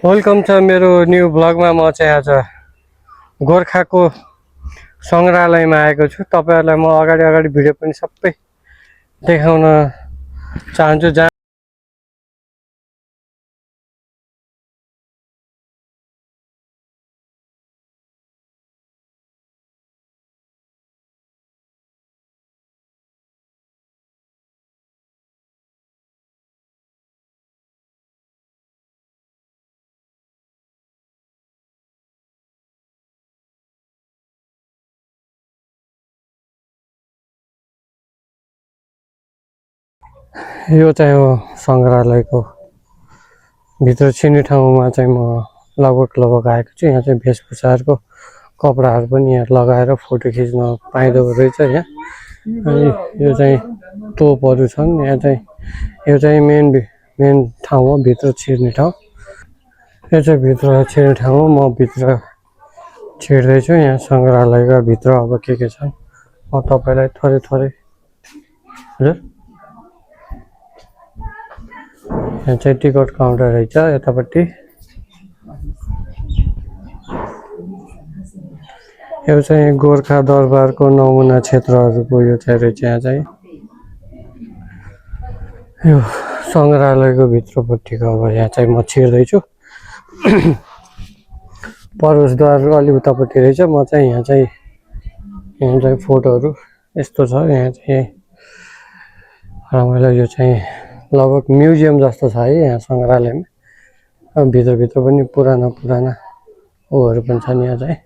Welcome छ मेरो new ब्लगमा। म चाहिँ आज गोर्खाको सङ्ग्रहालयमा आएको छु। तपाईहरुलाई म अगाडि अगाडि भिडियो पनि सबै देखाउन चाहन्छु। जहाँ यो चाहिँ हो सङ्ग्रहालयको भित्र छिर्ने ठाउँमा चाहिँ म लगभग आएको छु। यहाँ चाहिँ वेशभूषाहरुको कपडाहरु पनि यहाँ लगाएर फोटो खिच्न पाइँदो रहेछ यहाँ। अनि यो चाहिँ तोपहरु छन्। यहाँ चाहिँ यो चाहिँ मेन ठाउँ हो, भित्र छिर्ने ठाउँ। यो चाहिँ भित्र छिर्ने ठाउँ हो। म भित्र छिर्दैछु। यहाँ सङ्ग्रहालयका भित्र अब के छन् म तपाईलाई थोरै हजुर, यहाँ चाहिँ टिकट काउन्टर रहेछ यतापट्टि। यो चाहिँ गोर्खा दरबारको नमुना क्षेत्रहरुको यो चाहिँ रहेछ। यहाँ चाहिँ यो सङ्ग्रहालयको भित्रपट्टिको अब यहाँ चाहिँ म छिर्दैछु। प्रवेशद्वार अलि उतापट्टि रहेछ। म चाहिँ यहाँ चाहिँ फोटोहरु यस्तो छ। यहाँ चाहिँ रमाइलो। यो चाहिँ लगभग म्युजियम जस्तो छ है यहाँ सङ्ग्रहालयमा। अब भित्र पनि पुराना ओहरु पनि छन्। यहाँ चाहिँ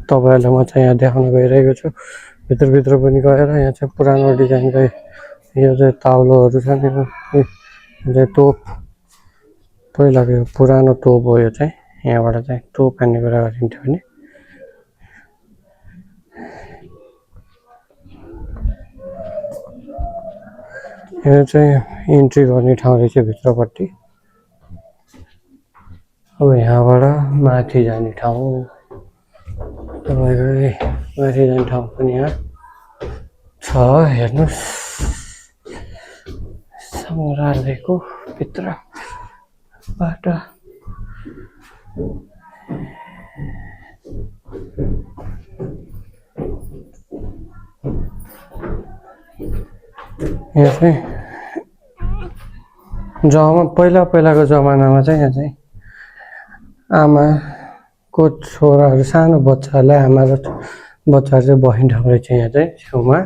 तपाईहरुलाई म चाहिँ यहाँ देखाउन गइरहेको छु। भित्र पनि गएर यहाँ चाहिँ पुरानो डिजाइनको यो चाहिँ ताउलोहरु छन्। यो चाहिँ तोप, पहिलाको पुरानो तोप हो यो चाहिँ। यहाँबाट चाहिँ तोप हान्ने कुरा गरिन्थ्यो भने यो चाहिँ इन्ट्री गर्ने ठाउँ रहेछ भित्रपट्टि। अब यहाँबाट माथि जाने ठाउँ, तपाईको माथि जाने ठाउँ पनि यहाँ छ। हेर्नुस् सङ्ग्रहालयको भित्रबाट। यहाँ चाहिँ पहिलाको जमानामा चाहिँ यहाँ चाहिँ आमाको छोराहरु सानो बच्चाहरुलाई आमा र बच्चाहरु चाहिँ बस्ने ठाउँ रहेछ यहाँ चाहिँ छेउमा।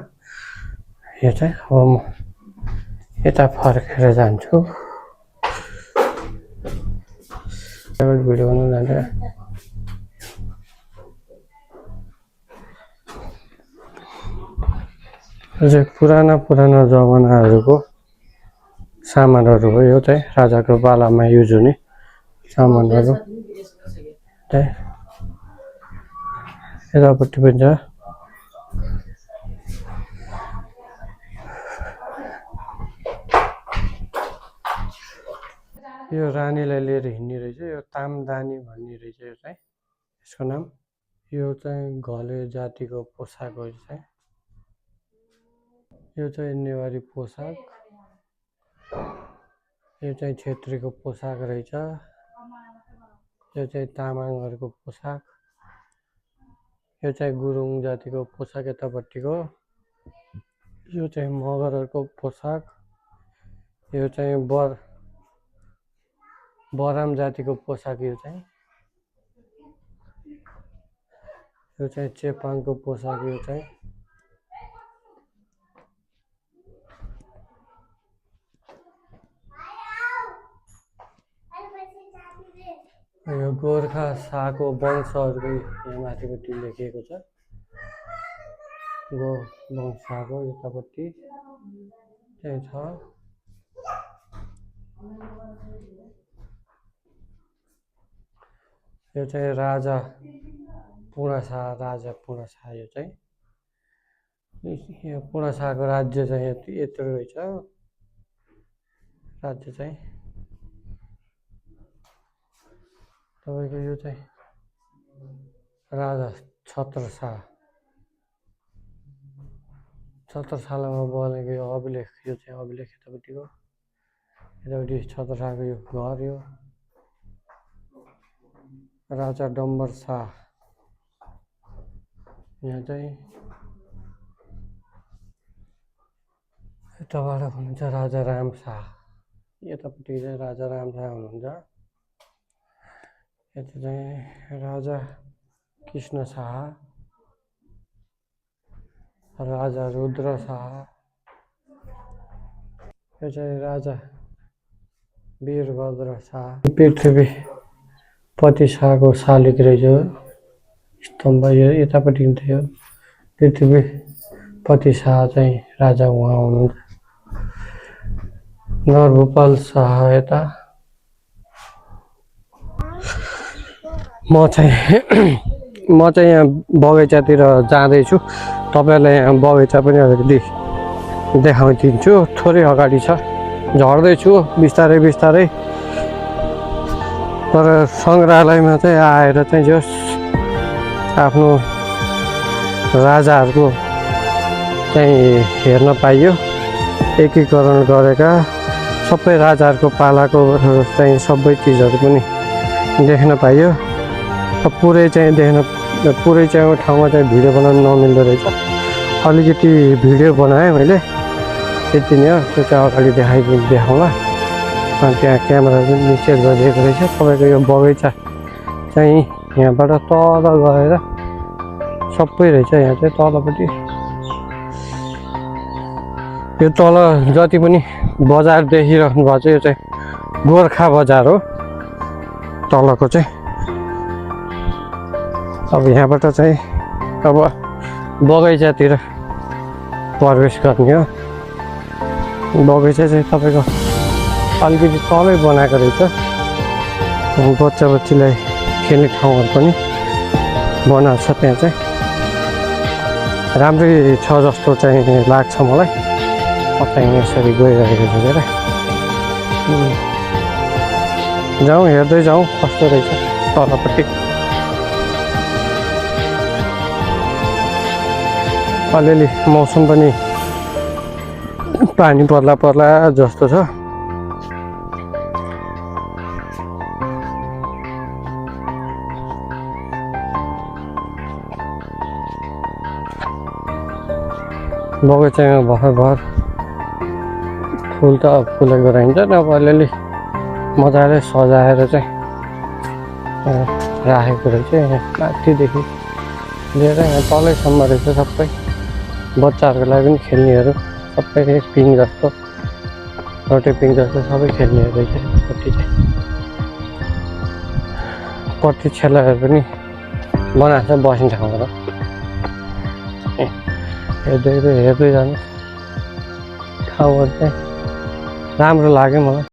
यो चाहिँ अब म यता फर्केर जान्छु। भिडियो बनाउन जान्छ। यो चाहिँ पुराना जमानाहरुको सामानहरु हो। यो चाहिँ राजाको पालामा युज हुने सामानहरु चाहिँ यतापट्टि पनि छ। यो रानीलाई लिएर हिँड्ने रहेछ। यो तामदानी भन्ने रहेछ यो चाहिँ, यसको नाम। यो चाहिँ घले जातिको पोसाक हो। यो चाहिँ नेवारी पोसाक। यो चाहिँ क्षेत्रीको पोसाक रहेछ। यो चाहिँ तामाङहरुको पोसाक। यो चाहिँ गुरुङ जातिको पोसाक यतापट्टिको। यो चाहिँ मगरहरुको पोसाक। यो चाहिँ बराम जातिको पोसाक। यो चाहिँ चेपाङको पोसाक। यो चाहिँ यो गोर्खा शाहको वंशहरुको यहाँ माथिपट्टि लेखिएको छ। वंशको यतापट्टि चाहिँ छ। यो चाहिँ राजा पूर्ण शाह। यो चाहिँ यो पूर्ण शाहको राज्य चाहिँ यत्रो रहेछ। राज्य चाहिँ तपाईको यो चाहिँ राजा छत्रसालमा बनेको यो अभिलेख। यो चाहिँ अभिलेख यतापट्टिको। यतापट्टि छत्रछायाको यो घर यो राजा डम्बर शाह। यहाँ चाहिँ यताबाट हुनुहुन्छ राजा राम शाह, यतापट्टि चाहिँ राजा राम शाह हुनुहुन्छ। यता चाहिँ राजा कृष्ण शाह, राजा रुद्र शाह, यो चाहिँ राजा वीरभद्र शाह। पृथ्वीपति शाहको शालिग रहेछ स्तम्भ, यो यतापट्टि थियो। पृथ्वीपति शाह चाहिँ राजा उहाँ हुनुहुन्छ। नरभूपाल शाह यता। म चाहिँ यहाँ बगैँचातिर जाँदैछु, तपाईँहरूलाई यहाँ बगैँचा पनि अलिकति देखाइदिन्छु। थोरै अगाडि छ, झर्दैछु बिस्तारै बिस्तारै। तर सङ्ग्रहालयमा चाहिँ आएर चाहिँ जस आफ्नो राजाहरूको चाहिँ हेर्न पाइयो, एकीकरण गरेका सबै राजाहरूको पालाको चाहिँ सबै चिजहरू पनि देख्न पाइयो। पुरै चाहिँ ठाउँमा चाहिँ भिडियो बनाउनु नमिल्दो रहेछ, अलिकति भिडियो बनाएँ मैले, त्यति नै हो। त्यो चाहिँ अगाडि देखाउँला। त्यहाँ क्यामेरा पनि निचेर गरिएको रहेछ। तपाईँको यो बगैँचा चाहिँ यहाँबाट तल गएर सबै रहेछ। यहाँ चाहिँ तलपट्टि यो तल जति पनि बजार देखिराख्नु भएको छ, यो चाहिँ गोर्खा बजार हो तलको चाहिँ। अब यहाँबाट चाहिँ अब बगैँचातिर प्रवेश गर्ने हो। बगैँचा चाहिँ तपाईँको अलिकति तलै बनाएको रहेछ। बच्चा बच्चीलाई खेल्ने ठाउँहरू पनि बनाएको छ। त्यहाँ चाहिँ राम्रै छ जस्तो चाहिँ लाग्छ मलाई। चाहिँ यसरी गइरहेको छु हेर, जाउँ हेर्दै जाउँ कस्तो रहेछ तलपट्टि। अलिअलि मौसम पनि पानी पर्ला जस्तो छ। बगैँचामा भर फुल त फुलेको रहन्छ, अब अलिअलि मजाले सजाएर चाहिँ राखेको रहेछ। यहाँ माथिदेखि लिएर यहाँ तलैसम्म रहेछ सबै। बच्चाहरूको लागि पनि खेल्नेहरू सबै पिङ जस्तो, रोटे पिङ जस्तो सबै खेल्नेहरू रहेछ। पट्टि चाहिँ पट्टि छेलाहरू पनि बनाएको छ बस्ने ठाउँहरू। हेर्दै जानु ठाउँहरू चाहिँ राम्रो लाग्यो मलाई।